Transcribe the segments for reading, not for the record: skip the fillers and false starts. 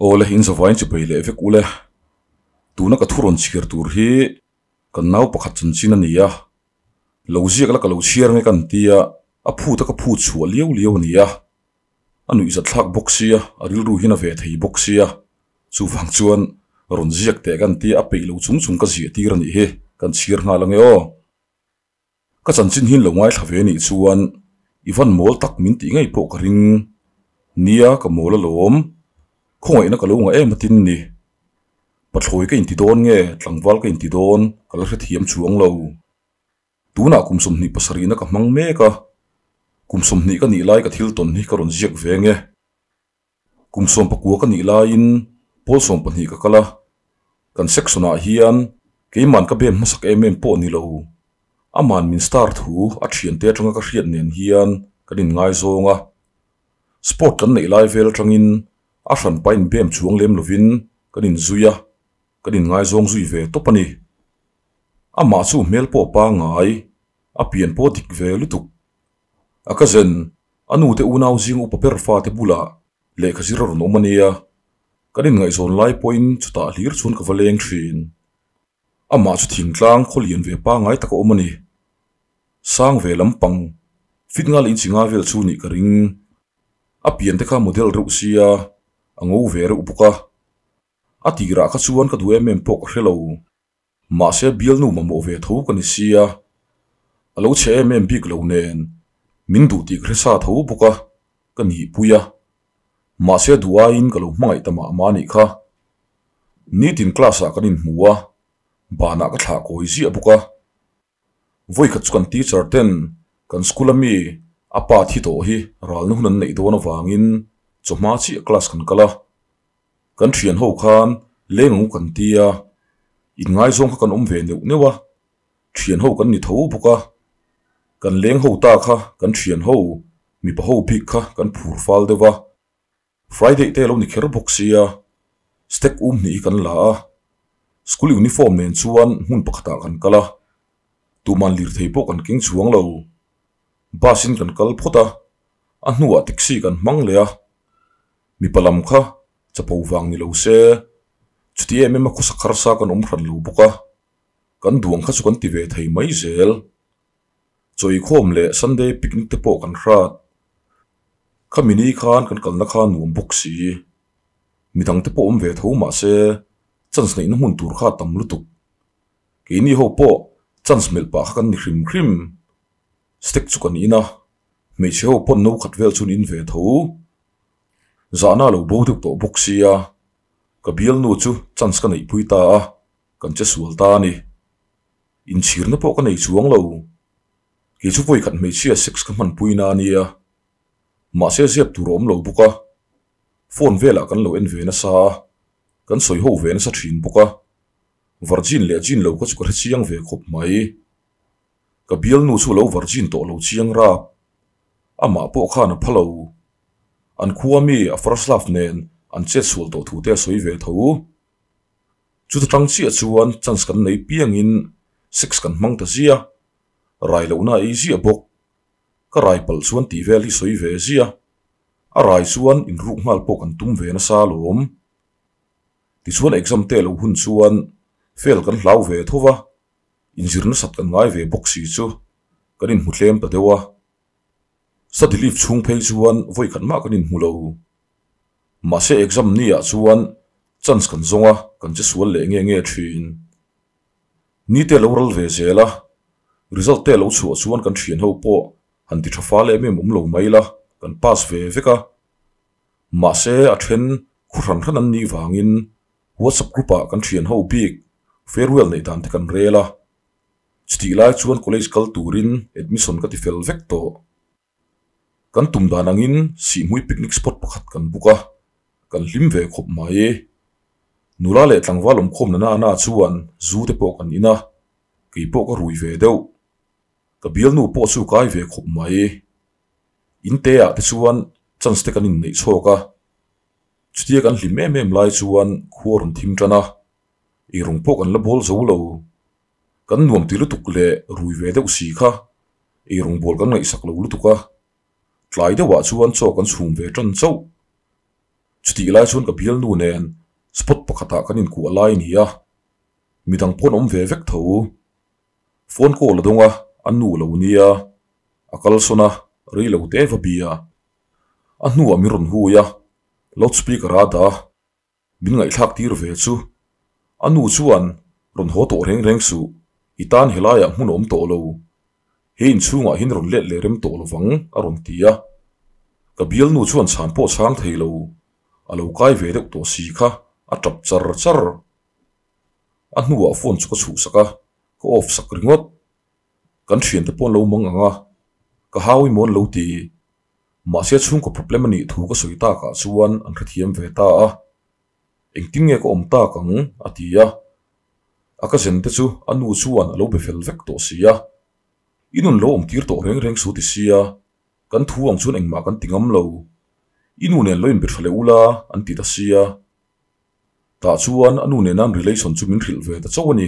Awle in zavaiin chipei leh vek ule. Tuna ka thu rawn chhiar tur hi kan nau pakhat chanchin a ni a. Lo ziak la ka lo chhiar nge kan tia a phut a ka phut chhuah liau liau a ni a. A nuihzat thlak bawk sia, a rilru hian a ve thei bawk sia. Chuvang chuan rawn ziak teh kan tia a peih lo chung chung ka ziah tir a nih hi kan chhiar nghal ange aw. Ka chanchin hi lo ngaithla ve nih chuan i van mawl tak min tih ngei pawh ka ring. Nia ka mawl alawm. Khawngaihna ka lo ngah em atin ni. Pathlawi ka inti dawn nge tlangval ka inti dawn ka la hrethiam chuang lo. Tunah kum 27 na ka hmang mek a, kum 20 ka nih lai ka thil tawn hi ka rawn ziak ve nge. Kum 19 ka nih laiin pawl 12 ka kal a, kan section ah hian keiman ka bem hmasak em em pawh ni lo. Aman min star thu a thiante atanga ka hriat nen hian kan inngaizawng a. Sport kan neih lai vel atangin a hranpa inbem chuang lem lovin kan inzui a, kan inngaizawng zui ve tawp a ni. Amah chu hmel pawh pangngai, a pian pawh dik ve lutuk. A cousin, a nute unau zing upa ber fate bulah lehkha zir a rawn awm a nia. Kan inngaihzawn lai pawhin chutah hlir chuan ka va leng thin. Amah chu thingtlang khawlian ve pangngai tak a awm a ni. Sang ve lampang, fit ngal inchi nga vel chu nih ka ring. A pian te kha model reuh sia, a ngo ve reuh bawk a. A tirah kha chuan ka duh em em pawh ka hre lo. Mahse bialnu mamawh ve tho ka ni sia, a lo chhe em em bik lo nen min duh tih ka hre sa tho bawk a, ka nihpui a. Mahse duh aiin ka lo hmangaih ta mah mah a nih kha. Nitin class ah kan inhmu a, banah ka thlah kawi ziah bawk a. Vawikhat chu kan teacher ten kan school a mi a pa thi tawh hi ralna hun an neih dawn avangin chawhma chiah class kan kal a. Kan thian ho khan leng ang u kan ti a, inngaizawng kha kan awm ve neuh neuh a, thian ho kan ni tho bawk a. Kan leng ho ta kha kan thian ho mipa ho bik kha kan phur fal deuh a. Friday te lo ni kher bawk sia, step um hnih hi kan la a, school uniform nen chuan hmun pakhatah kan kal a, tuman lirthei pawh kan keng chuang lo. Bus in kan kal phawt a, a hnuah taxi kan hmang leh a, mipa lam kha chapo vang ni lo se, chuti em em a khawsak harsa kan awm hran lo bawk a, kan duang kha chu kan ti ve thei mai zel. Chawikhawm leh Sunday picnic te pawh kan hrat. Khami ni khan kan kalna kha nuam bawk si. Midang te pawh awm ve tho mah se chance neihna hmun tur kha a tam lutuk. Keini ho pawh chance melh pah kha kan ni hrim hrim. Stack chu kan in a, hmeichhe ho pawn no khat vel chu an in ve tho. Zahna a lo bo deuh tawh bawk sia, ka bialnu chu chance ka neihpui ta a, kan che sual ta a ni. Inchhirna pawh ka nei chuang lo. Kei chu vawi khat hmeichhia sex ka hmanpui na a nia. Mahse ziap tur a awm lo bawk a. Phone velah kan lo en ve nasa a, kan sawi ho ve nasa thin bawk a. Virgin leh jean lo kha chu ka hre chiang ve khawp mai. Ka bialnu chu a lo virgin tawh lo chiang rap. Amah pawh khan a pha lo. An khua mi a first love nen an chet sual tawh thu te a sawi ve tho. Chuta tang chiah chuan chance kan nei piangin sex kan hmang ta ziah. Rai lohna a ei ziah bawk. Ka rai palh chuan tih vel hi sawi ve ziah. A rai chuan inruk nghal pawh kan tum ve nasa alawm. Tichuan exam te lo hun chuan fail kan hlau ve tho va, inzir nasat kan ngai ve bawk si chu kan inhmu tlem ta deuh a. Study leave chhung phei chuan vawi khat mah kan inhmu lo. Mahse exam ni ah chuan chance kan zawng a, kan che sual leh nge nge thin. Ni te lo ral ve zel a, result te lo chhuah chuan kan thian ho pawh han ti tha fal em em awm lo mai la, kan pass ve vek a. Mahse a then khu hran hran an nih vangin WhatsApp group ah kan thian ho bik farewell neih dan te kan rel a. Chutih lai chuan college kal turin admission ka ti fel vek tawh. Kan tum dan angin Sihhmui picnic spot pakhat kan book a, kan hlim ve khawp mai. Nula leh tlangval awmkhawm na na chuan zu te pawh kan in a, kei pawh ka rui ve deuh. Ka bialnu pawh chu kai ve khawp mai. In te ah te chuan chance te kan inneih chhawk a, chutia kan hlim em em lai chuan khua rawn thim tan a, eirawng pawh kan la bawl zo lo. Kan nuam ti lutuk leh rui ve deuh si kha eirawngbawl kan ngaihsak lo lutuk a, tlai deuhah chuan chaw kan chhum ve tan chauh. Chutih lai chuan ka bialnu nen spot pakhatah kan inkuah lai a ni a, midang pawn awm ve vek tho. Phone call a dawng a, a nu lo nia, a kalsawn a, rei lo te va bia. A hnuah min rawn hui a, loudspeaker a dah a. Min ngaihthlak tir ve chu. A nu chuan, Rawn haw tawh reng reng suh, i tan helaiah hmun a awm tawh lo. He inchhungah hian rawn let leh rem tawh lovang, a rawn ti a. Ka bialnu chuan chhan pawh chhang thei lo, a lo kai ve deuh tawh si kha, a tap char char. A hnuah phone chu ka chhuhsak a, ka off sak ringawt. Kan thiante pawh an lo mang ang a, ka hau i maw an lo ti. Mahse chhungkaw problem a nih thu ka sawi takah chuan an hrethiam ve ta a, Engtin nge ka awm tak ang? a ti a. A ka zen te chu a nu chuan a lo be fel vek tawh si a. I nun lo awm tir tawh reng reng su ti sia, kan thu ang chuan engmah kan ti ngam lo. I nu nen lo inbe tha leh ula an ti ta sia. Tah chuan a nu nena an relation chu min hrilh ve ta chauh a ni.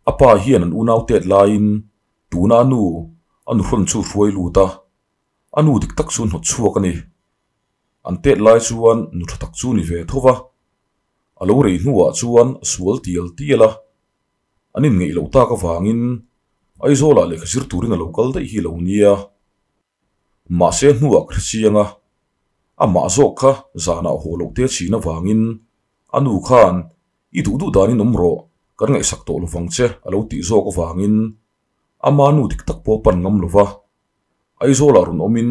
A pa hian an unau tet laiin tuna a nu a nuhrawn chu hruai lut a, a nu dik tak chu hnawt chhuak a ni. An tet lai chuan nu tha tak chu ni ve tho va, a lo rei hnuah chuan a sual tial tial a, an inngeih loh tak avangin Aizawlah lehkha zir turin a lo kal daih hi lo nia. Mahse hnuah ka hre chiang a, amah zawk kha zanah haw loh te chin avangin a nu khan i duh duh danin awm rawh, kan ngaihsak tawh lovang che a lo tih zawk avangin ama nu dik tak pawh pan ngam lova Aizawlah rawn awmin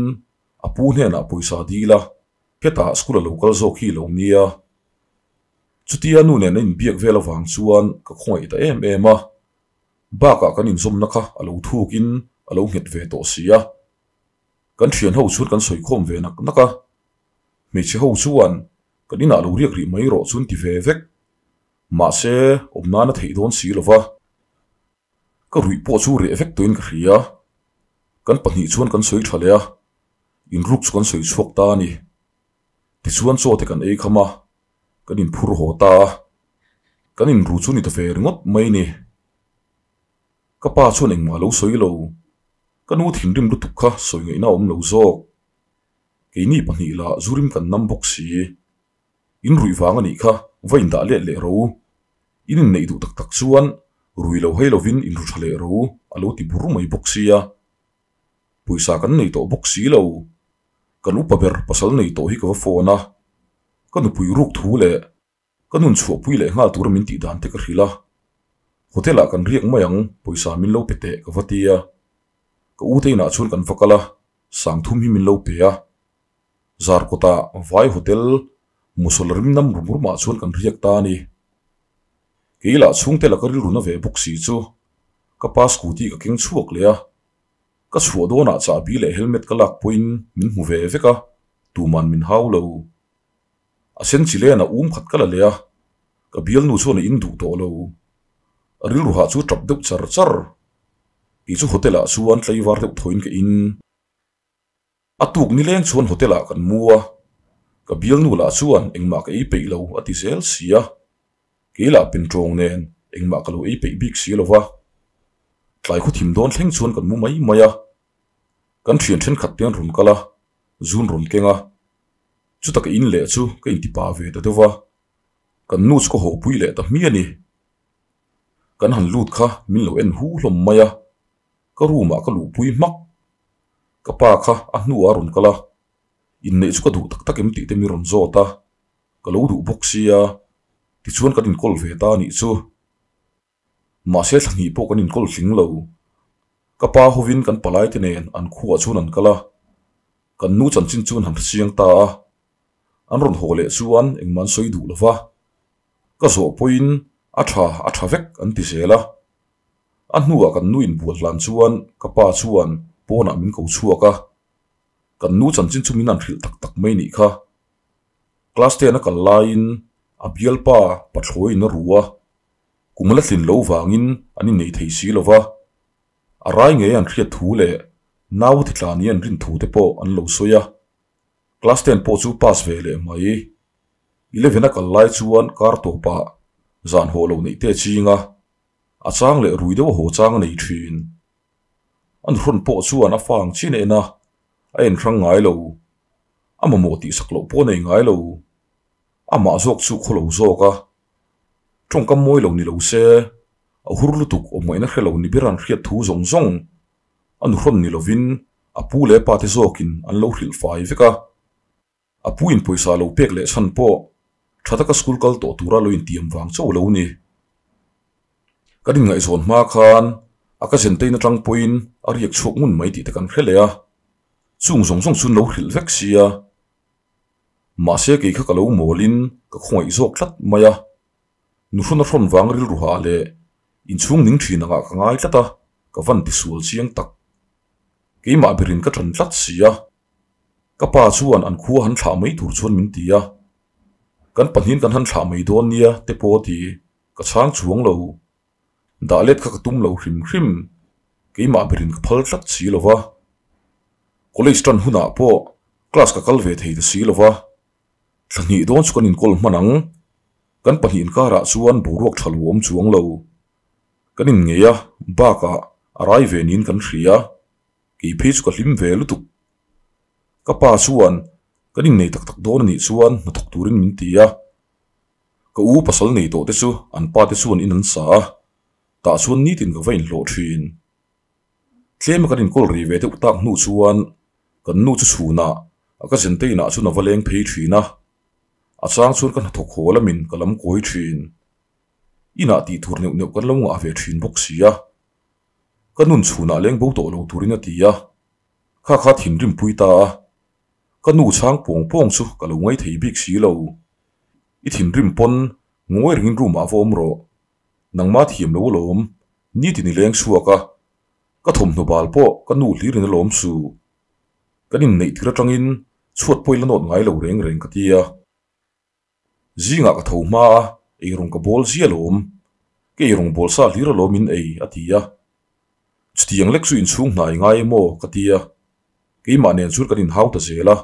a pu hnenah pawisa dil a, hetah school a lo kal zawk hi lo nia. Chutia nu nen a inbiak vel avang chuan ka khawngaih ta em em a, Bakah kan inzawmna kha a lo thukin a lo nghet ve tawh si a. Kan thian ho chuan kan sawikhawm ve nak nak a. Hmeichhe ho chuan kan inah lo riak rih mai rawh chuan ti ve vek. Mahse, awm nan a theih dawn si lo va. Ka ruih pawh chu reh vek tawhin ka hria. Kan pahnih chuan kan sawi tha leh a, inruk chu kan sawi chhuak ta a ni. Tichuan chaw te kan ei kham a, kan inphur haw ta a, kan inru chu ni ta ve ringawt mai ni. Ka pa chuan engmah lo sawi lo, ka nu thinrim lutuk kha sawi ngaihna a awm lo zawk. Keini pahnih lah zurim kan nam bawk si. In ruih vang a nih kha va indah let leh ro. In inneih duh tak tak chuan rui lo hei lovin inru tha leh ro a lo ti bur mai bawk sia. Pawisa kan nei tawh bawk si lo. Kan upa ber pasal nei tawh hi ka va phone a, ka nupui ruk thu leh ka nun chhuahpui leh nghal tura min tih dan te ka hrilh a. Hotel ah kan riak mai ang, pawisa min lo pe teh ka va ti a. Ka u te inah chuan kan va kal a, sangthum hi min lo pe a. Zarkawtah vai hotel Musol rim nam rum rumah chuan kan riak ta a ni. Kei lah chhungte laka rilru na ve bawk si chu ka pa scooty ka keng chhuak leh a. Ka chhuah dawnah chahbi leh helmet ka lak pawhin min hmu ve vek a, tuman min hau lo. A sen chi len a um khat ka la leh a, ka bialnu chuan a in duh tawh lo. A rilru hah chu tap deuh char char. Kei chu hotel ah chuan tlaivar deuh thawiin ka in. A tuk nileng chuan hotel ah kan mu a, ka bialnu lah chuan engmah ka ei peih lo a ti zel si a, kei lah pentawng nen engmah ka lo ei peih bik si lo va. Tlai khaw thim dawn thleng chuan kan mu mai mai a, kan thian thenkhat te an rawn kal a, zun rawn keng a, chuta ka in leh chu ka inti pa ve ta deuh va, kan nu chu ka hawpui leh ta hmiah a ni. Kan han lut kha min lo en hu hlawm mai a. Ka room ah ka luhpui hmak. Ka pa kha a hnuah a rawn kal a, inneih chu ka duh tak tak em tih te mi rawn zawt a, ka lo duh bawk sia, tichuan kan inkawl ve ta anih chu. Mahse thla hnih pawh kan inkawl tling lo. Ka pa hovin kan palai te nen an khuaah chuan an kal a, kan nu chanchin chuan han hrechiang ta a, an rawn haw leh chuan engmah an sawi duh lo va, ka zawh pawhin a tha a tha vek an ti zel a. A hnuah kan nu inbual hlan chuan ka pa chuan pawnah min ko chhuak a, kan nu chanchin chu min han hrilh tak tak mai nih kha. Class ten a kal laiin a bialpa pathlawiin a ru a, kum la tlin lo vangin an innei thei si lo va, a rai ngei an hriat thu leh nau a ti tla ni an rin thu te pawh an lo sawi a, class ten pawh chu pass ve leh mai. Eleven a kal lai chuan kar tawpah zan haw lo neih te a ching a. A chang leh rui deuh a haw chang a nei thin. A nuhrawn pawh chuan a fang chin a en a, a en hrang ngai lo. A mamawh tihsak loh pawh a nei ngai lo. Amah zawk chu khaw lo zawk a, tawngkam mawi lo ni lo se, a hur lutuk awm ngaihna hre lo ni ber an hriat thu zawng zawng a nuhrawn ni lovin a pu leh pa te zawkin an lo hrilh fai vek a. A pu in pawisa lo pek leh chhan pawh tha taka school kal tawh tura lo intiam vang chauh lo ni. Kan inngaihzawn hma khan a ka zentein atang pawhin a riak chhuak ngun mai tih te kan hre leh a, chung zawng zawng chu an lo hrilh vek sia. Mahse kei kha ka lo mawlin ka khawngaih zawk tlat mai a, nuhrawn a hrawn vang rilru hah leh inchhung ning thin angah ka ngai tlat a, ka van tisual chiang tak. Keimah berin ka tan tlat si a, ka pa chuan an khua han thlah mai tur chuan min ti a, kan pahnihin kan han thlah mai dawn nia te pawh ti ka chhang chuang lo. Dah let kha ka tum lo hrim hrim, keimah berin ka phal tlat si lo va. College tan hunah pawh class ka kal ve thei ta si lo va, thla hnih dawn chu kan inkawl hman ang. Kan pahnih inkarah chuan boruak tha lo awm chuang lo. Kan inngei a, bakah a rai ve niin kan hria, kei phei chu ka hlim ve lutuk. Ka pa chuan kan innei tak tak dawn a nih chuan hnathawk turin min ti a. Ka u pasal nei tawh te chu an pa te chuan in an sa a, tah chuan nitin ka va inhlawh thin. Tlema kan inkawl ri ve deuh tak hnu chuan kan nu chu chhunah a ka zente inah chuan a va leng phei thin a, a chang chuan ka hnathawk haw lamin ka lam kawi thin. Inah tih tur neuh neuh kan lo ngah ve thin bawk si a, ka nun chhunah leng bo tawh lo turin a ti a, kha kha thinrim pui ta a, ka nu chhang pawng pawng chu ka lo ngaithei bik si lo. I thinrim pawn ngawi rengin room ah va awm rawh. Nangma thiam lo alawm, nitin i leng chhuak a, ka thawmhnaw bal pawh ka nu hlir in alawm su. Kan inneih tir atangin chhuat pawh i la nawt ngai lo reng reng ka ti a. Zingah ka tho hma a, eirawng ka bawl zia alawm, ka eirawng bawl sa hlir alawm in ei a ti a. Chutiang lek chu inchhung hnai ngai emaw ka ti a, keimah nen chuan kan inhau ta zel a,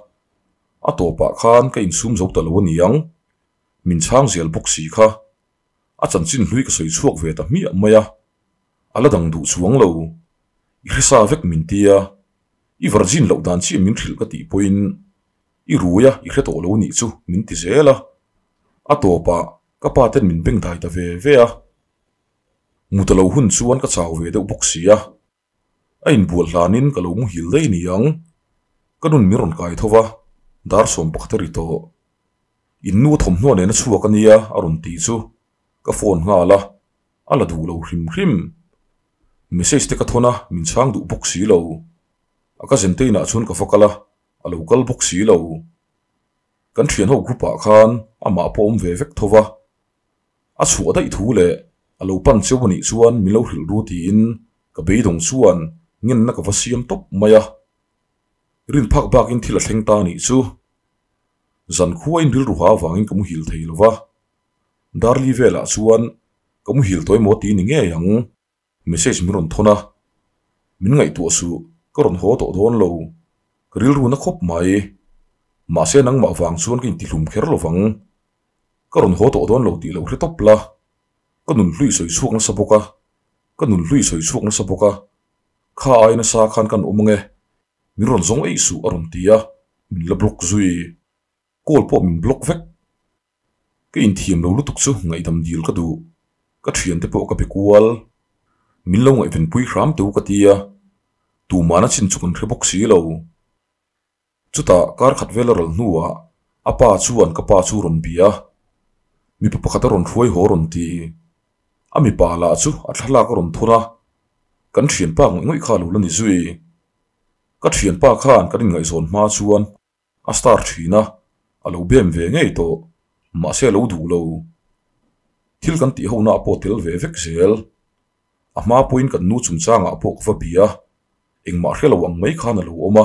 a tawpah khan ka insum zo ta lo a ni ang, min chhang zel bawk si kha. A chanchin hlui ka sawi chhuak ve ta hmiah mai a, a la dang duh chuang lo. I hresa vek min ti a, i virgin loh dan chiah min hrilh ka tih pawhin i rui a, i hre tawh lo nih chu min ti zel a, a tawpah ka pa ten min beng dai ta ve ve a. Mut a lo hun chuan ka chau ve deuh bawk si a, a inbual hlanin ka lo muhil daih ni ang. Ka nun min rawn kai tho va, dar 11 a ri tawh. In nu thawmhnaw nena chhuak a nia a rawn ti chu ka phone nghal a, a la duh lo hrim hrim. Message te ka thawn a, min chhang duh bawk si lo. A ka zente inah chuan ka va kal a, a lo kal bawk si lo. Kan thianho group ah khan amah pawh awm ve vek tho va, A chhuah daih thu leh a lo pan cheu anih chuan min lo hrilh ru tiin ka beidawng chuan ngenna ka va siam tawp mai a. Rin phak bakin thil a thleng ta anih chu. Zan khuain rilru ha avangin ka muhil thei lo va. Darli velah chuan ka muhil tawh emaw ti ni ngei ang. Message min rawn thawn a, min ngaihtuah suh, ka rawn haw tawh dawn lo, ka rilru na khawp mai. Mahse nangmah vang chuan ka intihlum kher lo vang. Ka rawn haw tawh dawn lo tih lo hre tawp la, ka nun hlui sawi chhuak nasa bawk a, ka nun hlui sawi chhuak nasa bawk a, kha ai nasa khan kan awm ange, min rawn zawng eih suh a rawn ti a, min la block zui. Call pawh min block vek. Ka inthiam lo lutuk chu ngaihdam dil ka duh, ka thiante pawh ka be kual. Min lo ngaihvenpui hram teu ka ti a, tumahna chin chu kan hre bawk si lo. Chutah kar khat vel a ral hnuah a pa chuan ka pa chu rawn bia a, mipa pakhat a rawn hruai haw rawn ti. A mipa lah chu a thlalak a rawn thun a, kan thianpa ngawih ngawih kha a lo la ni zui. Ka thianpa khan kan inngaihzawn hma chuan A star thin a, a lo bem ve ngei tawh, mahse a lo duh lo. Thil kan tih hona pawh tel ve vek zel. A hma pawhin kan nu chungchangah pawh ka va bia, engmah hre lo ang mai khan a lo awm a,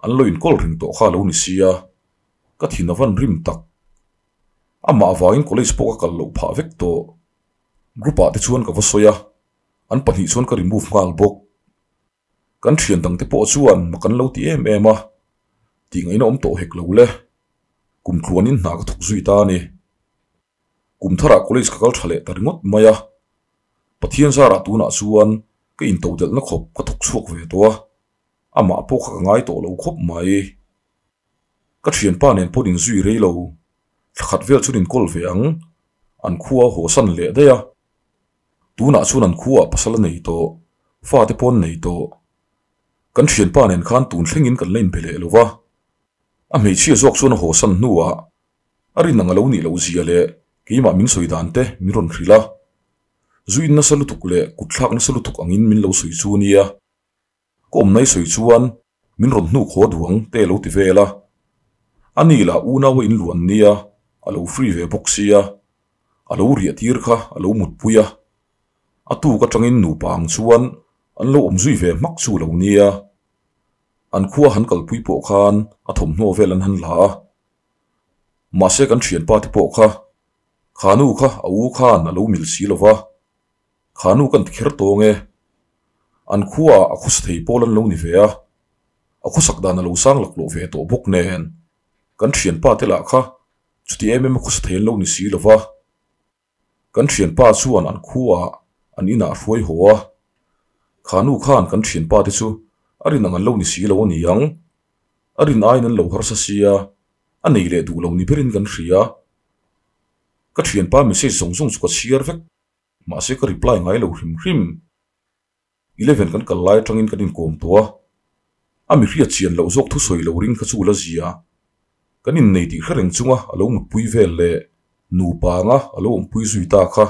an lo inkawl reng tawh kha a lo ni sia, ka thin a van rim tak. Amah avangin college pawh ka kal loh phah vek tawh. Group ah te chuan ka va sawi a, an pahnih chuan ka remove nghal bawk. Kan thian dangte pawh chuan mak an lo ti em em a, tih ngaihna awm tawh hek lo le. Kum tluanin hna ka thawk zui ta a ni. Kum tharah college ka kal tha leh ta ringawt mai a. Pathian zarah tunah chuan ka intodelhna khawp ka thawk chhuak ve tawh a, amah pawh kha ka ngai tawh lo khawp mai. Ka thianpa nen pawh inzui rei lo. Thla khat vel chuan inkawl ve ang, an khua a haw san leh daih a. Tunah chuan an khuaah pasal a nei tawh, fate pawh an nei tawh. Kan thianpa nen khan tun thlengin kan la inbe leh lo va. A hmeichhia zawk chuan a haw san hnuah a rin ang a lo nih loh zia leh keimah min sawi dan te min rawn hrilh a. Zu in nasa lutuk leh kut thlak nasa lutuk angin min lo sawi chu nia. Ka awmna i sawi chuan min rawn hnuk haw duang te lo ti vel a. A ni lah unau a inluan nia, a lo free ve bawk sia. A lo riah tir kha a lo mutpui a. A tuk atangin nupa ang chuan an lo awm zui ve hmak chu lo nia. An khua han kalpui pawh khan a thawmhnaw vel an han la a. Mahse kan thianpa te pawh kha, kha nu kha a u khan a lo mil si lo va. Kha nu kan ti kher tawng e. An khuaah a khawsa thei pawl an lo ni ve a, a khawsak dan a lo sang laklawh ve tawh bawk nen, kan thianpa te lah kha chuti em em a khawsa thei an lo ni si lo va. Kan thianpa chuan an khuaah an inah a hruai haw a, kha nu khan kan thianpa te chu a rin ang an lo ni si lo a ni ang. A rin aiin an lo harsa sia, a nei leh duh lo ni berin kan hria. Ka thianpa message zawng zawng chu ka chhiar vek. Mahse ka reply ngai lo hrim hrim. Eleven kan kal lai atangin kan inkawm tawh a, a mi hriat chian loh zawk thusawi lo ring kha chu la zia. Kan innei tih hre reng chunga a lo mutpui vel leh nupa anga a lo awmpui zui ta kha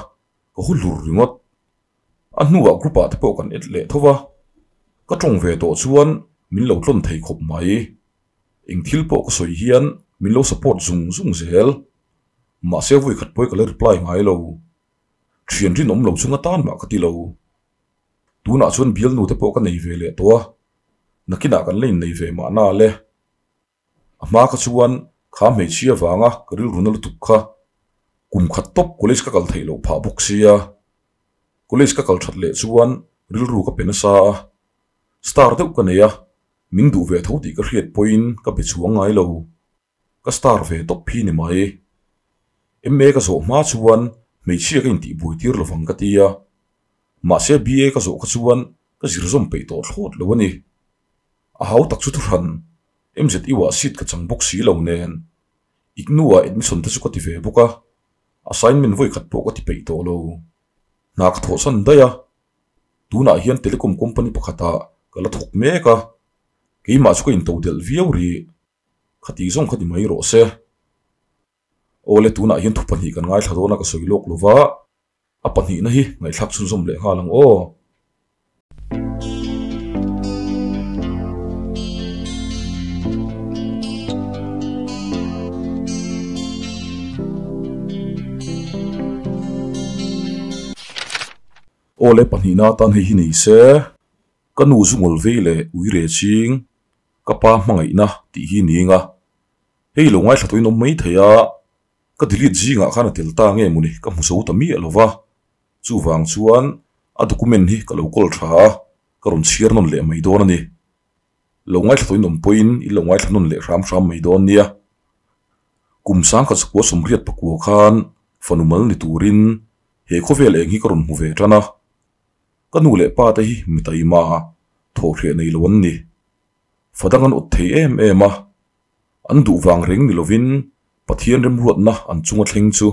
ka hu hlur ringawt. A hnuah group ah te pawh kan et leh tho va, ka tawng ve tawh chuan min lo tlawn thei khawp mai. Eng thil pawh ka sawi hian min lo support zung zung zel. Mahse vawi khat pawi ka la reply ngai lo. Thian rinawm lo chunga tan mah ka ti lo. Tunah chuan bialnu te pawh ka nei ve leh tawh a, nakinah kan la innei ve mahna le. A hma kha chuan kha hmeichhia vanga ka rilru na lutuk kha kum khat tawp college ka kal theih loh phah bawk sia. College ka kal that leh chuan rilru ka pe nasa a, star deuh ka nei a, min duh ve tho tih ka hriat pawhin ka be chhuang ngai lo. Ka star ve tawp hi ni mai. MA ka zawh hma chuan hmeichhia ka intih buai tir lovang ka ti a. Mahse BA ka zawh kha chuan ka zir zawm peih tawh thlawt lo a ni. A hau tak chu thuhran MZU ah seat ka chang bawk si lo nen. IGNU ah admission te chu ka ti ve bawk a, assignment vawi khat pawh ka ti peih tawh lo. Hna ka thawhsan daih a, tunah hian telecom company pakhatah ka la thawk mek a, keimah chu ka intodelh viau rih. Khati zawng kha ti mai rawh se. Awle tunah hian thu pahnih kan ngaithla dawn a ka sawi lawk lova, a pahnihna hi ngaihthlak chhunzawm leh nghal ang aw. Awle pahnihna atan hei hi ni se, ka nu zu ngawl vei leh ui re ching. Ka pa hmangaihna tih hi ning a, hei lo ngaithla tawhin awm mai thei a, ka delete zingah khan a tel ta nge mawni ka hmu zo ta miah lo va, chuvang chuan a document hi ka lo kawl tha a, ka rawn chhiar nawn leh mai dawn a ni. Lo ngaithla tawhin awm pawhin i lo ngaithla nawn leh hram hram mai dawn nia. Kum sangkhat zakua sawmriat pakua khan fanu mal ni turin he khawvel eng hi ka rawn hmu ve tan a, Ka nu leh pa te hi mi taima thawhhreh nei lo an ni. Fa dang an awt thei em em a, an duh vang reng ni lovin Pathian remruatna an chunga thleng chu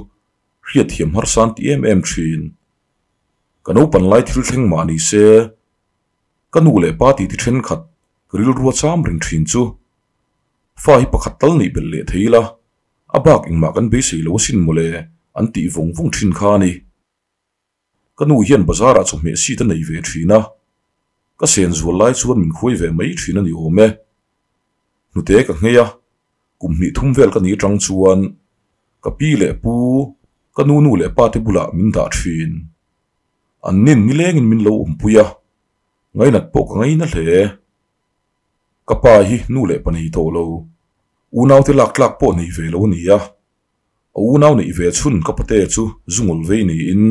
hriatthiam harsa an ti em em thin. Ka naupan lai thil thleng mah ni se, ka nu leh pa titi thenkhat ka rilrua cham reng thin chu fa hi pakhat tal neih belh leh thei ila, a bak engmah kan beisei lo asin mawle an tih vawng vawng thin kha a ni. Ka nu hian bazar ah chawhmeh seat a nei ve thin a, ka sen zual lai chuan min khuai ve mai thin a ni awm e. Hnute ka nghei a, kum hnih thum vel ka nih atang chuan ka pi leh pu, ka nu nu leh pa te bulah min dah thin. An nin nilengin min lo awmpui a, ngainat pawh ka ngaina hle. Ka pa hi nu leh pa nei tawh lo, unaute lak tlak pawh nei ve lo a ni a. A unau neih ve chhun ka pate chu zungul vei niin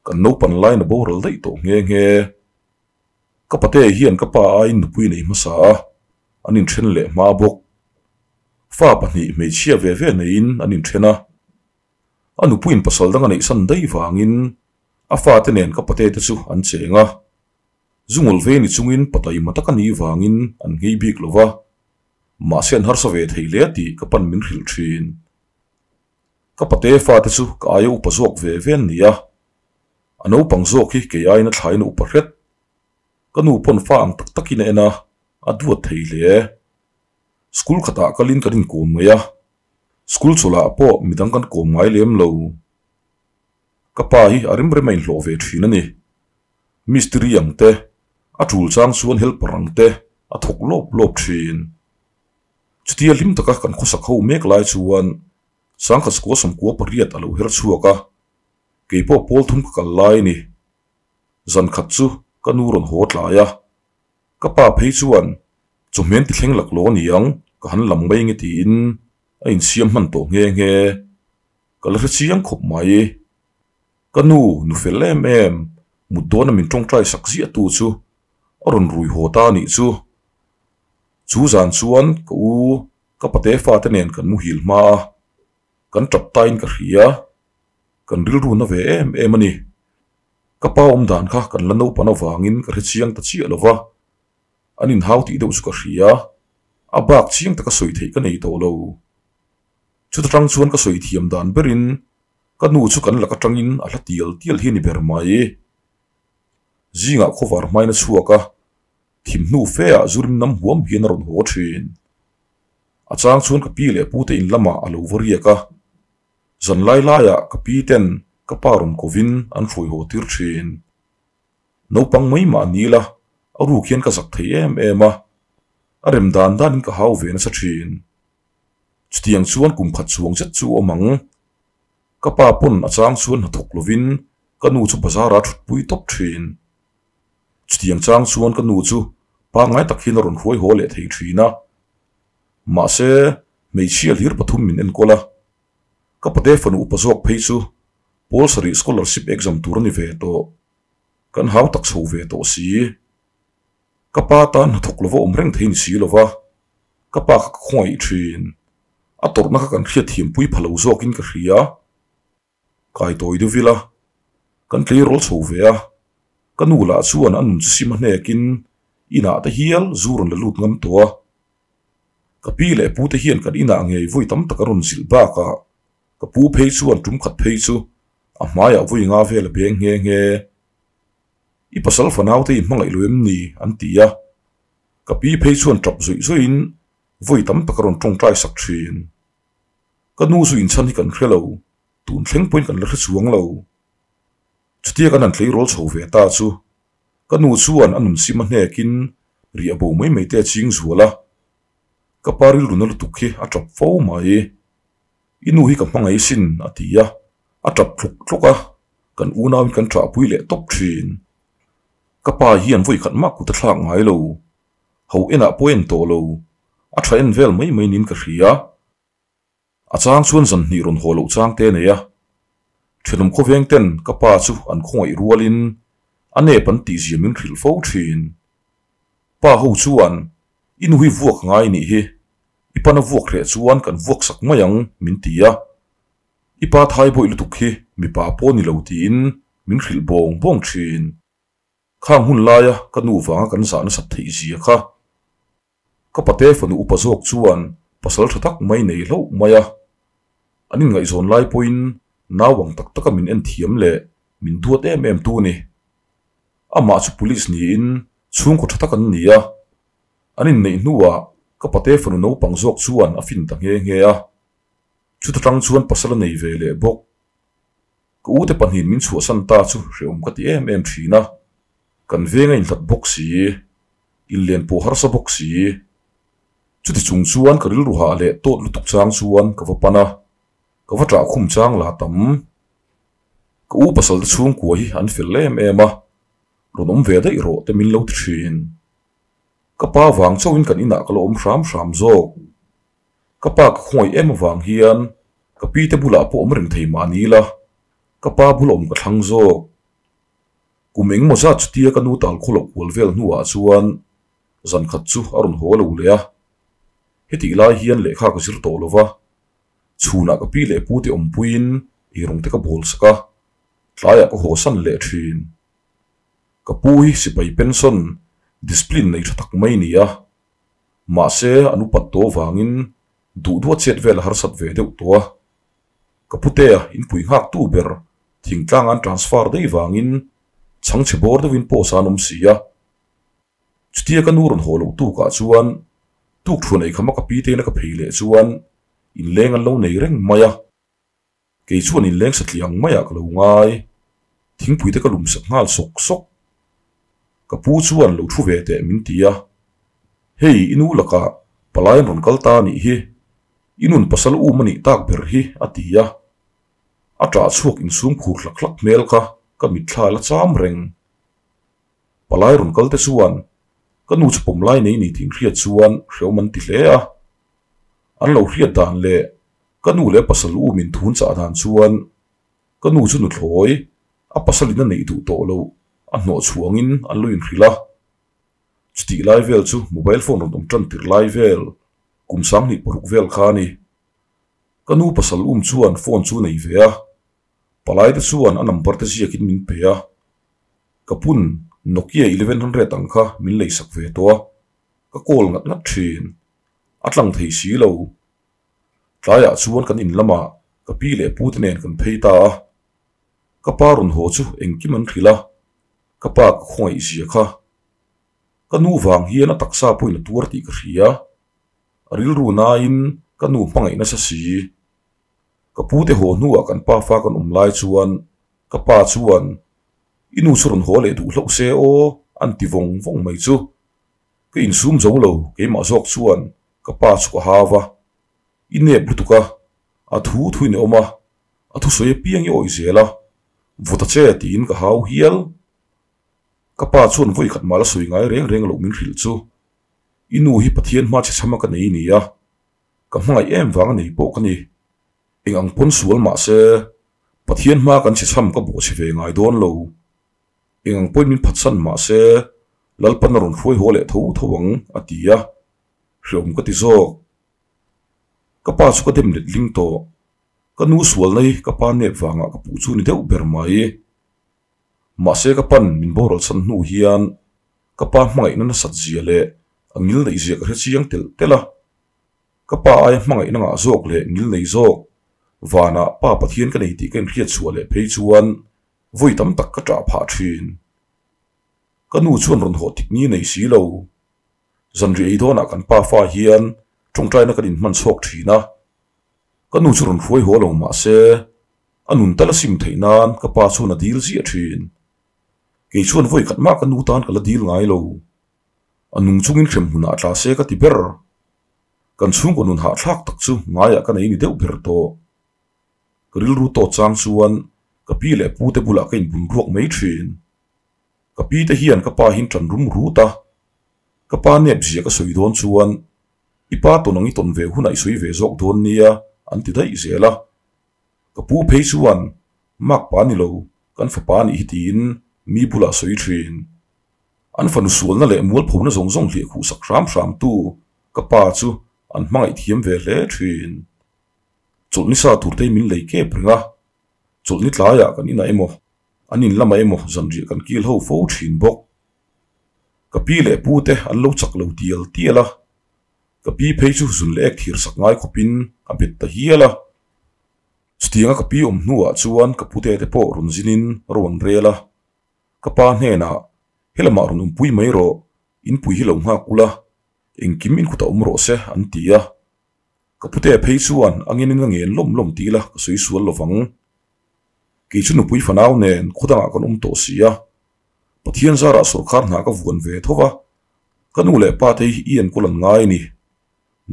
kan naupan lain a boral daih tawh nghe nghe. Ka pate hian ka pa aiin nupui nei hmasa a, an inthen leh hma bawk. Fa pahnih hmeichhia ve ve neiin an inthen a. A nupuiin pasal dang a neihsan daih vangin a fate nen ka pate te chu an cheng a. Zungul vei ni chungin pataima tak a nih vangin an nghei bik lo va. Mahse an harsa ve thei hle tih ka pan min hrilh thin. Ka pate fate chu ka aia upa zawk ve ve an ni a, a naupang zawk hi kei aiin a thlain a upa hret. Ka nu pawn fa ang tak takin a en a, a duat thei hle. School khatah kalin kan inkawm mai a, school chawlhah pawh midang kan kawm ngai lem lo. Ka pa hi a rem rem a inhlawh ve thin a ni. Mistiri ang te, a tul chang chuan helper ang te a thawk lawp lawp thin. Chutia hlim taka kan khawsak ho mek lai chuan Sangkhat Sakua Sawmkua pariat a lo her chhuak a, kei pawh pawl thum ka kal lai a ni. Zan khat chu ka nu rawn haw tlai a, ka pa phei chuan chawhmeh an ti thleng laklawh a ni ang, ka han lam mai nge tiin a insiam hman tawh nghe nghe. Ka la hre chiang khawp mai. Ka nu, nu fel em em, mut dawna min tawngtai sak ziah tu chu a rawn rui haw ta a nih chu. Chu zan chuan ka u, ka pate fate nen kan muhil hma a, kan tap tain ka hria. Kan rilru na ve em em a ni. Ka pa awm dan kha kan la naupan avangin ka hre chiang ta chiah lo va, an inhau tih deuh chu ka hria. A bak chiang taka sawi theih ka nei tawh lo. Chuta tang chuan ka sawi thiam dan berin ka nu chu kan lak atangin a hla tial tial hi a ni ber mai. Zingah khawvar hmain a chhuak a, thim hnu feah zurim nam huam hian a rawn haw thin. A chang chuan ka pi leh pute in lamah a lo va riak a, zan lai laiah ka pi ten ka pa rawn kovin an hruai haw tir thin. Naupang mai mah ni la, a ruk hian ka zak thei em em a, a rem dan danin ka hau ve nasa thin. Chutiang chuan kum khat chhuang zet chu awm ang. Ka pa pawn a chang chuan hnathawk lovin ka nu chu bazar-ah thutpui tawp thin. Chutiang chang chuan ka nu chu pangngai tak hian a rawn hruai haw leh thei thin a. Mahse, hmeichhia hlir pathum min enkawl a. Ka pate fanu upa zawk phei chu pawl sarih scholarship exam tur a ni ve tawh. Kan hau tak chho ve tawh si. Ka pa tan hnathawk lova awm reng thei ni si lova, ka pa kha ka khawngaih thin. A tawrhna kha kan hriatthiam pui pha lo zawkin ka hria. Kai tawi deuh ila, kan tleirawl chho ve a, ka nu lah chuan a nun chu sim a hnekin inah te hial zu rawn la lut ngam tawh a. Ka pi leh pu te hian kan inah ngei vawi tam tak a rawn zilh bakah ka pu phei chuan tum khat phei chu a hmaiah vawi nga vel a beng nghe nghe. I pasal fanaute i hmangaih lo em ni? an ti a. Ka pi phei chuan tap zawih zawihin vawi tam tak a rawn tawngtai sak thin. Ka nu zu inchhan hi kan hre lo, tun thleng pawhin kan la hre chuang lo. Chutia kan han tleirawl chho ve ta chu, ka nu chuan a nun sim a hnekin riah bo mai mai te a ching zual a. Ka pa rilru na lutuk hi a tap fo mai. I nu hi ka hmangaih sin a ti a, a tap tluk tluk a, kan unauin kan ṭahpui leh tawp ṭhin. Ka pa hian vawi khat mah kut a thlak ngai lo, ho enah pawh en tawh lo, a ṭha en vel mai mai niin ka hria. A chang chuan zan hnih rawn haw loh chang te a nei a, ṭhenawm khawveng ten ka pa chu an khawngaih rualin a nep an tihzia min hrilh fo ṭhin. Pa ho chuan i nu hi vuak ngai nih hi, i pana vuak hreh chuan kan vuak sak mai ang min ti a, i pa thai bawih lutuk hi mipa pawh ni lo tiin min hrilh bawng bawng ṭhin. Khang hun laia ka nu vanga kan zah nasat theih zia kha. Ka pate fanu upa zawk chuan pasal tha tak mai nei hlauh mai a. An inngaihzawn lai pawhin nau ang tak taka min en thiam leh min duat em em tu ni. Amah chu police niin chhungkaw tha tak an ni a. An inneih hnuah ka pate fanu naupang zawk chuan a fin ta nghe nghe a. Chuta tang chuan pasal a nei ve leh bawk. Ka ute pahnihin min chhuahsan ta chu hrehawm ka ti em em thin a, kan veng a inhlat bawk si, inlen pawh harsa bawk si. Chuti chung chuan ka rilru hah leh tawt lutuk chang chuan ka va pan a, ka va ṭah khum chang la tam. Ka u pasal te chhungkua hi an fel em em a, rawn awm ve daih rawh te min lo ti thin. Ka pa vang chauhin kan inah ka la awm hram hram zawk. Ka pa ka khawngaih em avang hian ka pi te bulah pawh awm reng thei mah ni la, ka pa bula awm ka thlang zawk. Kum engemaw zat chutia ka nu tal khaw loh kual vel hnuah chuan zan khat chu a rawn haw lo leh a. Hetih lai hian lehkha ka zir tawh lo va, chhunah ka pi leh pu te awmpuiin eirawng te ka bawl sak a, tlaiah ka haw san leh thin. Ka pu hi sipai pension discipline nei tha tak mai ni a, Mahse, an upat tawh vangin duh duat chet vel a harsat ve deuh tawh a. Ka putea inpui nghak tu ber thingtlang an transfer daih vangin chhangchhe bawr deuhin post a an awm si a. Chutia ka nu rawn haw loh tukah chuan tukthuan eikhama ka pi teina ka phei leh chuan inleng an lo nei reng mai a. Kei chuan inleng satliah ang maiah ka lo ngai. Thingpui te ka lum sak nghal sawk sawk. Ka pu chuan lo thu ve teh min ti a. Hei i nu lakah palai an rawn kal ta anih hi. I nun pasal um anih tak ber hi a ti a. A ṭah chhuak insum khur hlak hlak hmel kha ka mitthla la cham reng. Palai rawn kal te chuan ka nu chu pawm lai nei ni tih hriat chuan hreawm an ti hle a. An lo hriat dan leh ka nu leh pasal u min thun chah dan chuan ka nu chu nuthlawi a pasalin a neih duh tawh loh a hnawh chhuangin an lo inhrilh a. Chutih lai vel chu mobile phone rawn awm tan tir lai vel kum 2006 vel kha a ni. Ka nu pasal um chuan phone chu nei ve a, palai te chuan a number te ziakin min pe a. Ka pun Nokia 1100 ang kha min leisak ve tawh a, ka call ngat ngat thin. A tlang thei si lo. Tlaiah chuan kan in lamah ka pi leh pu te nen kan phei ta a. Ka pa rawn haw chu engkim an hrilh a, ka pa ka khawngaih zia kha. Ka nu vang hian a taksa pawhin a tuar tih ka hria. A rilru nain ka nu hmangaih nasa si. Ka pu te haw hnuah kan pa fa kan awm lai chuan ka pa chuan I nu chu rawn haw leh duh hlauh se aw an ti vawng vawng mai chu. Ka insum zo lo keimah zawk chuan ka pa chu ka hau a. I nep lutuk a, a thu thuin i awm a, a thusawi apiang i awih zel a, vawt a che tiin ka hau hial. Ka pa chuan vawi khat mah la sawi ngai reng reng loh min hrilh chu. I nu hi Pathian hma chhe chhama ka nei nia, ka hmangaih em vang a nei pawh ka ni. Eng ang pawn sual mah se, Pathian hma kan chhe chham ka bawhchhe ve ngai dawn lo. Eng ang pawhin min phatsan mah se, Lalpan a rawn hruai haw leh tho tho ang, a ti a. Hreawm ka ti zawk. Ka pa chu ka dem let ling tawh. Ka nu sualna hi ka pa nep vangah ka puh chu ni deuh ber mai. Mahse ka pan min boral chhan hnu hian ka pa hmangaihna nasat zia leh a ngil neih zia ka hre chiang telh telh a. Ka pa aia hmangaihna ngah zawk leh ngil nei zawk vanah Pa Pathian ka nei tih ka inhriat chhuah leh phei chuan vawi tam tak ka ṭah phah ṭhin. Ka nu chuan rawn haw tik ni nei si lo. Zanriah ei dawnah kan pa fa hian ṭawngṭaina kan inhman chhawk ṭhin a. Ka nu chu rawn hruai haw lo mah se, a nun tal a sim theih nan ka pa chuan a dil ziah ṭhin. Kei chuan vawi khat mah ka nu tan ka la dil ngai lo. A nung chungin hrem hmunah tla se ka ti ber. Kan chhungkaw nun hahthlak tak chu ngaiah ka nei ni deuh ber tawh. Ka rilru tawt chang chuan ka pi leh pu te bulah ka inbun ruak mai ṭhin. Ka pi te hian ka pa hin ṭan rum rut a. Ka pa nep zia ka sawi dawn chuan i pa tawn ang i tawn ve hunah i sawi ve zawk dawn nia an ti daih zel a. Ka pu phei chuan mak pa ni lo, kan fapa nih hi tiin mi bulah sawi thin. An fanu sualna leh mualphona zawng zawng hliah khuh sak hram hram tu ka pa chu an hmangaih thiam ve hle thin. Chawlhni sa tur te hi min lei kep reng a, chawlhni tlaiah kan inah emaw an in lamah emaw zanriah kan kil ho fo thin bawk. Ka pi leh pu te an lo chak lo tial tial a, ka pi phei chu zun leh ek thir sak ngai khawpin a bet ta hial a. Chutianga ka pi awm hnuah chuan ka pute te pawh rawn zinin rawn rel a, ka pa hnenah, Helamah rawn awmpui mai rawh, inpui hi lo nghak ula, engkim in kutah awm rawh se, an ti a. Ka pute phei chuan a ngenin a ngen lawm lawm ti ila ka sawi sual lovang. Kei chu nupui fanau nen khawdangah kan awm tawh si a, Pathian zarah sawrkar hna ka vuan ve tho va, ka nu leh pa te hi i enkawl an ngai a ni.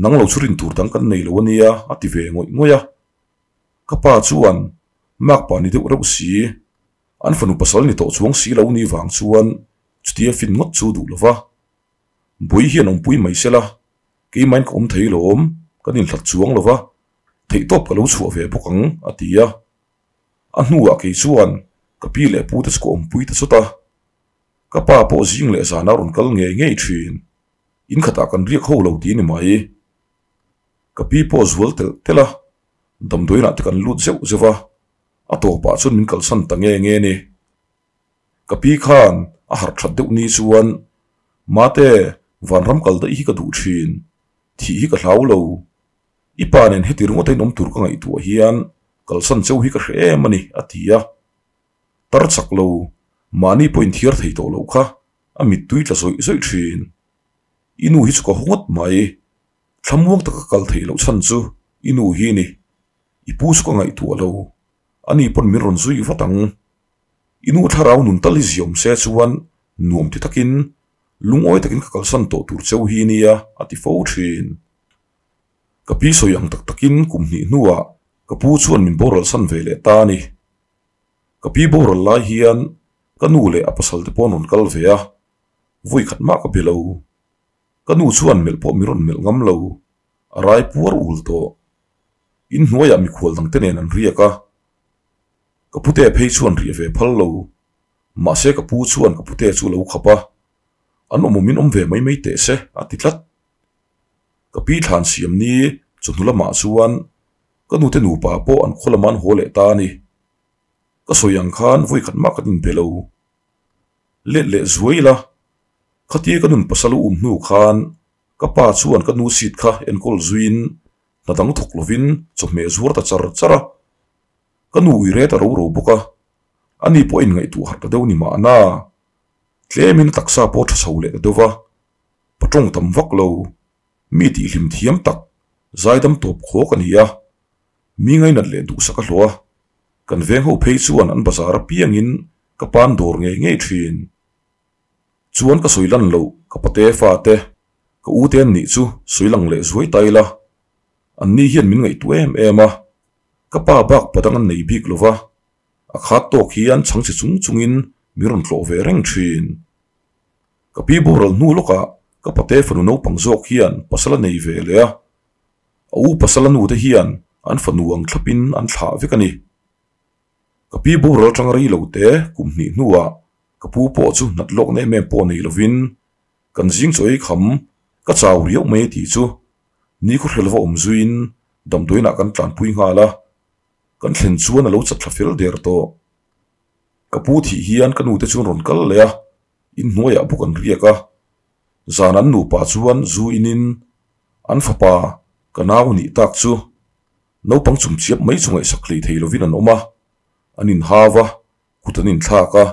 Nang lo chu rin tur dang kan nei lo a nia a ti ve ngawih ngawih a. Ka pa chuan makpa ni deuh reuh si, an fanu pasal ni tawh chuang si lo ni vang chuan chutia fin ngawt chu duh lo va. Bui hian awmpui mai se la, keimain ka awm thei lawm, kan inhlat chuang lo va, theihtawp ka lo chhuah ve bawk ang a ti a. A hnuah kei chuan ka pi leh pu te chu ka awmpui ta chawt a, ka pa pawh zing leh zana rawn kal ngei ngei thin. In khatah kan riak ho lo ti ni mai. Ka pi pawh zual telh telh a, damdawiinah te kan lut zeuh zeuh a, a tawpah chuan min kalsan ta nge nge ni. Ka pi khan a harh that deuh ni chuan, Mate, vanram kal daih hi ka duh thin, thih hi ka hlau lo. I pa nen heti ringawt a inawm tur ka ngaihtuah hian. Kalsan cheu hi ka hre em a ni, a ti a. Tar chak lo, mahni pawh inthiar thei tawh loh kha a mittui tla zawih zawih thin. I nu hi chu ka haw ngawt mai. Thlamuang taka kal theih loh chhan chu i nu hi ni. I pu chu ka ngaihtuah lo. Ani pawn min rawn zui vat ang. I nu thlarau nun tal hi ziawm se chuan nuam ti takin, lungawi takin ka kalsan tawh tur cheu hi nia, a ti fo thin. Ka pi sawi ang tak takin kum hnih hnuah ka pu chuan min boral san ve leh ta a ni. Ka pi boral lai hian ka nu leh a pasal te pawh an rawn kal ve a, vawi khat mah ka be lo. Ka nu chuan melh pawh mi rawn melh ngam lo, a rai puar ul tawh. In hnuaiah mikhual dangte nen an riak a, ka pute phei chuan riah ve phal lo. Mahse ka pu chuan ka pute chu a lo khap a, an awm awmin awm ve mai mai teh se a ti tlat. Ka pi thlan siam ni chawhnu lamah chuan ka nute nupa pawh an khaw lamah an haw leh ta a ni. Ka sawi ang khan vawi khat mah kan inbe lo. Let leh zuai ila, khatia ka nun pasal u um hnu khan ka pa chuan ka nu seat kha enkawl zuiin hna dang thawk lovin chawhmeh zuar ta char char a. Ka nu ui ret a ro ro bawk a, ani pawh a inngaihtuah harh ta deuh ni mahna. Tlemin a taksa pawh a tha chho leh ta deuh va. Pa tawng tam vak lo, mi tihhlim thiam tak, zaidam tawp khawk a ni a, mi ngainat leh duhsak a hlawh a, kan veng ho phei chuan an bazar apiangin ka pan dawr ngei ngei thin. Chuan ka sawi lan loh ka pate fate, ka u te an nih chu sawi lang leh zuai ta ila, an ni hian min ngaihtuah em em a, ka pa bak pa dang an nei bik lo va, a khat tawk hian chhangchhe chung chungin min rawn tlawh ve reng thin. Ka pi boral hnu lawkah ka pate fanu naupang zawk hian pasal a nei ve leh a, a u pasal a nute hian an fanu ang thlapin an thlah vek a ni. Ka pi boral atanga rei lo te kum hnih hnuah ka pu pawh chu hnat lawk na em em pawh nei lovin kan zing chaw ei kham ka chau riau mai tih chu ni khawhrel va awm zuiin damdawiinah kan tlanpui nghal a, kan thlen chuan a lo chat thla fel der tawh. Ka pu thih hian ka nute chu an rawn kal leh a, inhnuaiah bawk an riak a. Zan an nupa chuan zu inin an fapa ka nau nih tak chu naupang chumchiap mai chu ngaihsak hlei thei lovin an awm a, an inhau a, kut an inthlak a.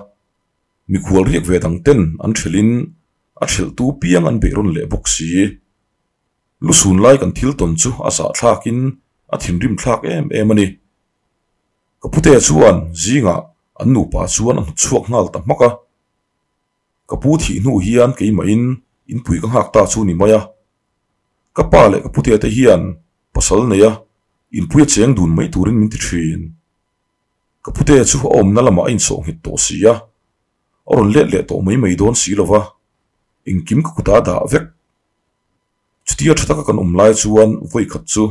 Mikhual riak ve dang ten an thelhin a thelhtu piang an beih rawn leh bawk si. Lusun lai kan thil tawn chu a zahthlakin a thinrim thlak em em a ni. Ka pute chuan zingah an nupa chuan a hnawtchhuak nghal ta hmak a. Ka pu thih hnu hian keimahin inpui ka nghak ta chu ni mai a. Ka pa leh ka pute te hian pasal nei a, inpui a cheng dun mai turin min ti thin. Ka pute chu a awmna lamah a insawh nghet tawh si a, a rawn let leh tawh mai mai dawn si lo va, engkim ka kutah a dah vek. Chutia tha taka kan awm lai chuan vawikhat chu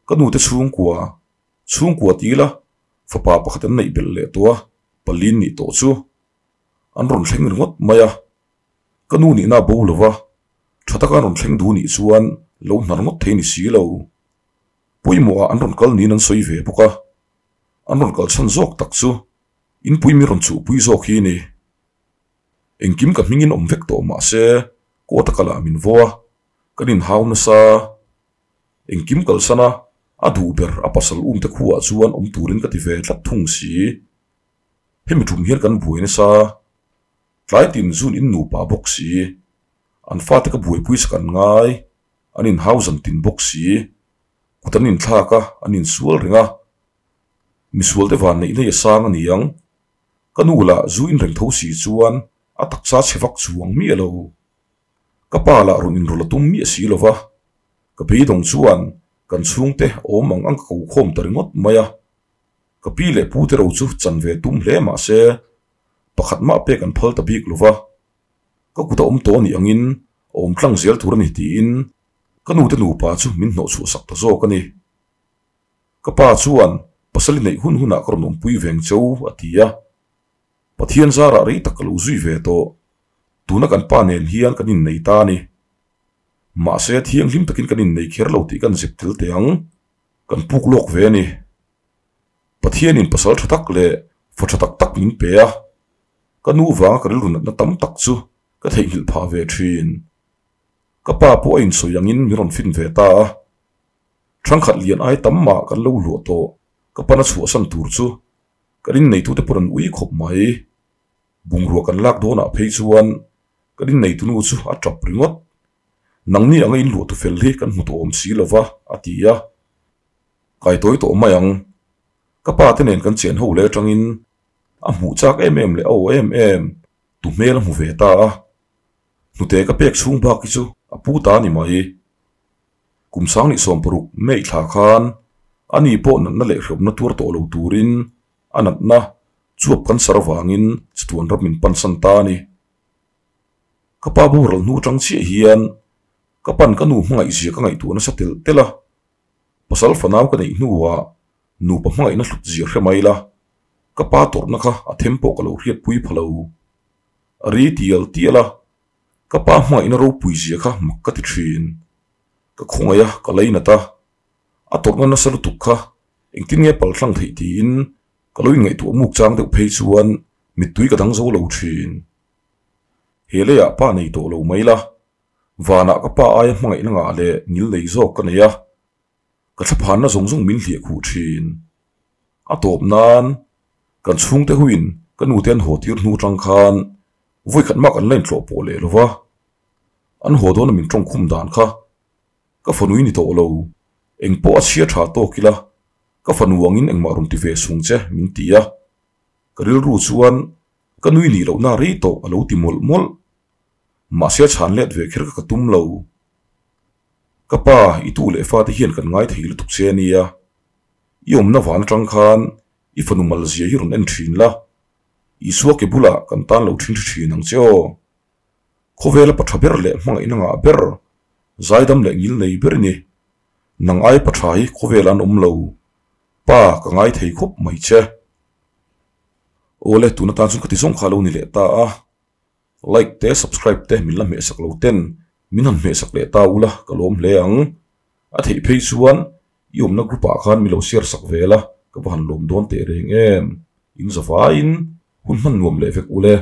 ka nute chhungkua Chhungkua ti ila, fapa pakhat an neih belh leh tawh a, palin nih tawh chu an rawn thleng ringawt mai a. Ka nu nihna a bo lo va, tha taka an rawn thleng duh nih chuan lo hnar ngawt thei ni si lo. Pawimawhah an rawn kal niin an sawi ve bawk a, an rawn kal chhan zawk tak chu inpui mi rawn chuhpui zawk hi a ni. Engkim ka hmingin awm vek tawh mah se, court a kalah min vaw a, kan inhau nasa. Engkim kalsan a, a duh ber a pasal um te khuaah chuan awm turin ka ti ve tlat thung si. Hemi tum hian kan buai nasa, tlai tin zun in nupa bawk si, an fate ka buaipui sak an ngai, an inhau zan tin bawk si, kut an inthlak a, an insual reng a, misual te van neih nei a sang a ni ang. Ka nu lah zu in reng tho si chuan a taksa chhe vak chuang miah lo. Ka pa lah rawn inrawlh a tum miah si lo va, ka beidawng chuan kan chhungte awm ang ang ka ko khawm ta ringawt mai a. Ka pi leh pu te ro chu chan ve tum hle mah se, pakhat mah pek an phal ta bik lo va. Ka kut a awm tawh anih angin a awm tlang zel tur a ni tiin ka nu te nupa chu min hnawh chhuah sak ta zawk a ni. Ka pa chuan pasal i neih hun hunah ka rawn awmpui veng cheu a ti a. Pathian zarah rei tak ka lo zui ve tawh. Tuna kan pa nen hian kan innei ta a ni. Mahse, thianghlim takin kan innei kher lo tih kan zep tel teh ang. Kan puk lawk ve a ni. Pathianin pasal tha tak leh fa tha tak tak min pe a. Ka nu vanga ka rilru natna tam tak chu ka theihnghilh phah ve thin. Ka pa pawh a insawi angin min rawn fin ve ta a. Thangkhat lian ai tam mah kan lo luah tawh. Ka pana chhuahsan tur chu kan inneitute pawh an ui khawp mai. Bungrua kan lak dawnah phei chuan kan inneitunu chu a tap ringawt. Nangni anga inluah tu fel hi kan hmu tawh awm si lova, a ti a. Kai tawi tawh mai ang. Ka pa te nen kan chen ho leh atangin a hmuh chak em em leh a aw em em tu hmel a hmu ve ta a. Hnute ka pek chhung bak hi chu a pu ta a ni mai. Kum 2016 May thla khan ani pawh natna leh hrehawmna tuar tawh lo turin a natna chuap cancer avangin chatuan ram min pansan ta a ni. Ka pa boral hnu atang chiah hian ka pan ka nu hmangaihzia ka ngaihtuah nasa telh telh a, pasal fanau ka neih hnuah nupa hmangaihna hlut zia hre mai la, ka pa tawrhna kha a them pawh ka lo hriatpui pha lo. A ri tial tial a, ka pa hmangaihna ropui zia kha mak ka ti thin. Ka khawngaih a, ka lainat a, a tawrhna nasa lutuk kha engtin nge palhlang theih tiin ka lo inngaihtuah muk chang deuh phei chuan mittui ka dang zo lo thin. He leiah pa nei tawh lo mai la, vanah ka pa aia hmangaihna ngah leh ngil nei zawk ka nei a, ka thlaphanna zawng zawng min hliah khuh thin. A tawp nan, kan chhungte huin ka nute an haw tir hnu tang khan vawikhat mah kan la intlawh pawh leh lo va, an haw dawna min tawngkhum dan kha ka fanui ni tawh lo, engpawh a chhia tha tawk ila ka fanu angin engmah rawn ti ve sung che min ti a, ka rilru chuan ka nui nih lohna rei tawh a lo ti mawlh mawlh. Mahse a chhan let ve kher kha ka tum lo. Ka pa, i tu leh fate hian kan ngai thei lutuk che a nia. I awmna van atang khan i fanu mal zia hi rawn en thin la. Isua ke bulah kan tan lo thin thi thin ang che aw. Khawvela pa tha ber leh hmangaihna ngah ber, zaidam leh ngil nei ber i ni. Nang ai pa tha hi khawvelah an awm lo. Pa, ka ngai thei khawp mai che. Awle, tun atan chuan ka ti zawng kha a lo ni leh ta a. Like te subscribe te min la hmehsak lo ten min han hmehsak leh ta ula ka lawm hle ang. A theih phei chuan i awmna group ah khan mi lo share sak ve la ka va han lawm dawn teh reng em. In zavaiin hun hman nuam leh vek ule.